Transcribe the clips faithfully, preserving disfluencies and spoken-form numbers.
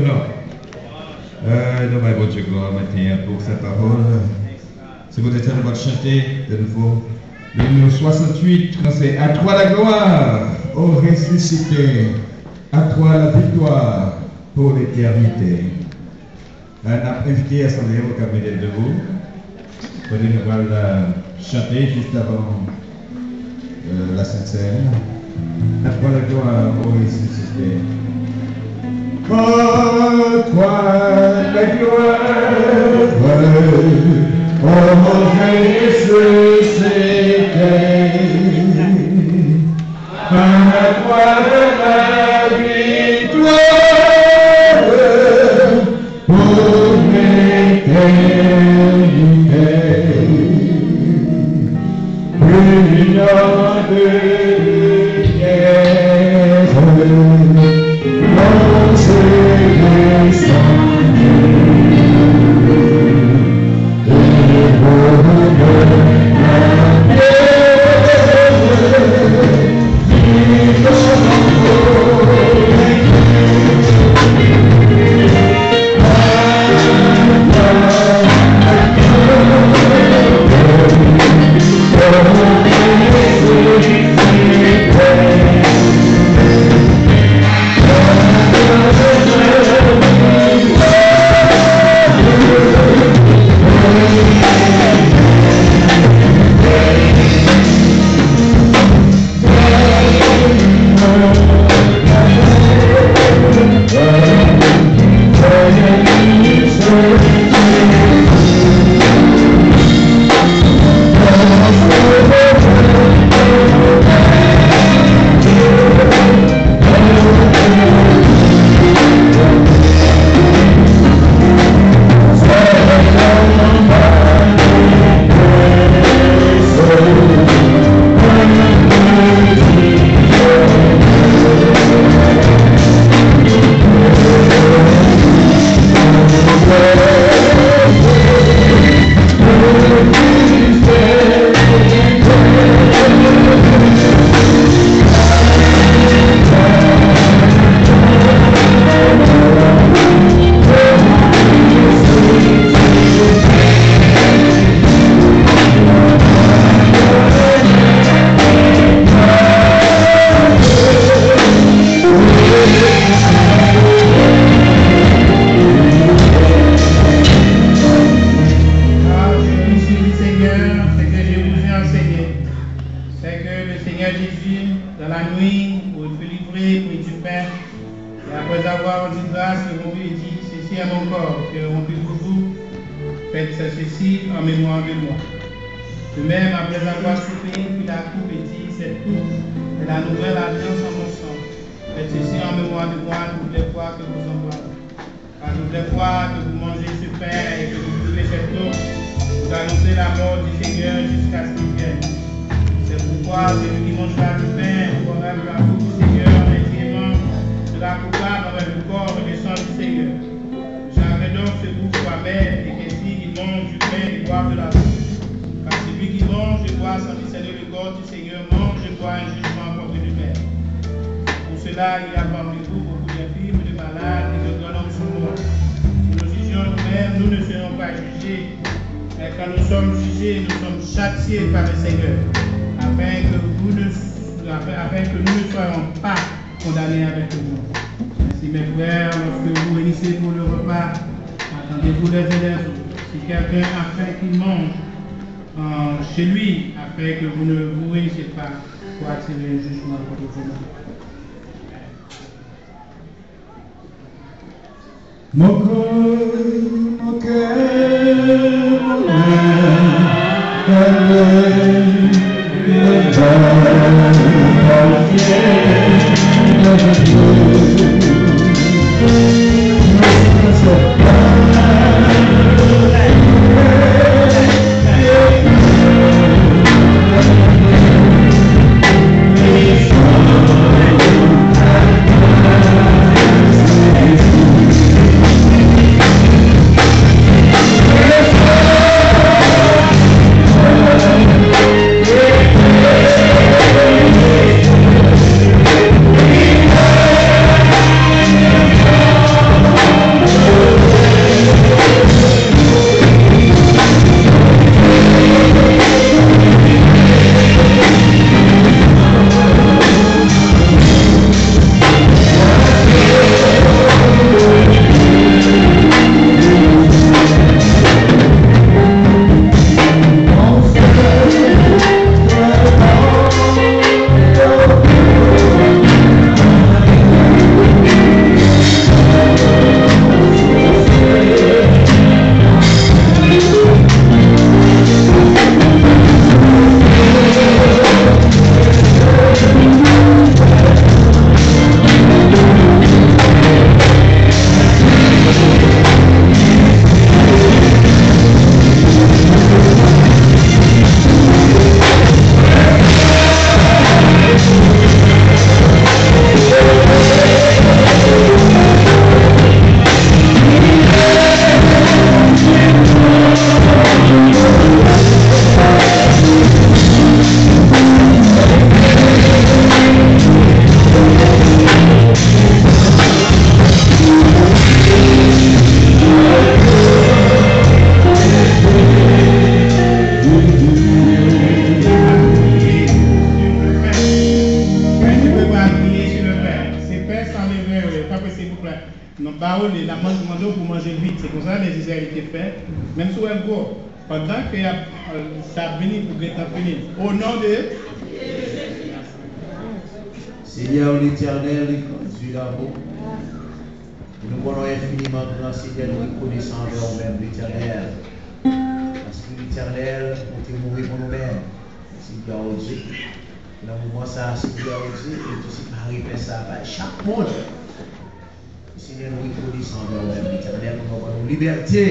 Non. Euh, nou bay Bondye glwa maten an pou sa pawòl. Se poutèt sa nou va chante de nouvo le numéro soixante-huit, kan se À toi la gloire, ô ressuscité, à toi la victoire pour l'éternité. Euh, n ap envite asanble a pou k ap mete l debou. Kote nou pral, euh, chante jis avan, euh, la Sent Sèn. À toi la gloire, ô ressuscité. À toi la gloire, ô ressuscité. À toi la victoire. Pour l'éternité, bruyant de lumière, lancez les anges et vous la pierre. Ah, je vous supplie, Seigneur, ce que je vous ai enseigné, c'est que le Seigneur Jésus, dans la nuit où il fut livré, prit du pain, et après avoir rendu grâce, le rompit et dit, ceci est mon corps qui est rompu pour vous, faites ceci en mémoire de moi. De même, après avoir soupé, il prit la coupe et dit, cette coupe est la nouvelle alliance en mon sang. Faites ceci en mémoire de moi toutes les fois que vous en boirez. Car toutes les fois que vous mangez ce pain et que vous buvez cette eau, vous annoncez la mort du Seigneur jusqu'à ce qu'il vienne. C'est pourquoi celui qui mangera du pain ou boira de la coupe du Seigneur indignement sera coupable envers le corps et le sang du Seigneur. Que chacun donc se gouffe soi-même et qu'ainsi il mange du pain et boive de la coupe. Car celui qui mange et boit sans discerner le corps du Seigneur mange et boit un jugement contre lui-même. Pour cela, il y a parmi vous beaucoup d'infirmes, de malades et de grands hommes sous mort. Si nous jugions nous-mêmes, nous ne serions pas jugés. Mais quand nous sommes jugés, nous sommes châtiés par le Seigneur, afin que vous ne, afin, afin que nous ne soyons pas condamnés avec le monde. Ainsi, mes frères, lorsque vous vous réunissez pour le repas, attendez-vous les uns les autres. Si quelqu'un a faim, qu'il mange, euh, chez lui, afin que vous ne vous réunissiez pas pour attirer un jugement contre vous-même. Mon corps, mon cœur, mon âme, N ap ba ou li, n ap mande w pou manje l vit. Se konsa Lèzizrayèl te fè. Menm si w wè l gwo, pandan ke y ap, sa ap vini pou gentan fini. O non de Senyè, Letènèl, li grandi lanmou. Nou konnen w enfiniman gran, Senyè, nou rekonesan anvè w menm, Letènèl. Paske, Letènèl, ou te mouri pou nou menm. Senyè, o Dye, nan moman sa a, Senyè, o Dye, ou te separe Pè sa a bay chak moun. Senyè, nou rekonesan anvè w menm, Letènèl, pou nou ban nou libète.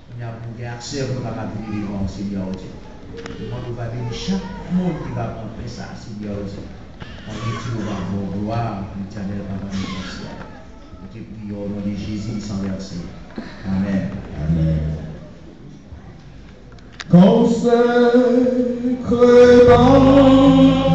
Kounye a, pou nou gen aksè pou nou kapab vini devan w, Senyè, o Dye. Nou mande w va beni chak moun ki va pran pen sa a, Senyè, o Dye. Mande w va ba w glwa, Letènèl, Papa nou nan syèl. Nou te priye w o non de Jezi ki san vèse. Amèn. Amèn. Konsekrman.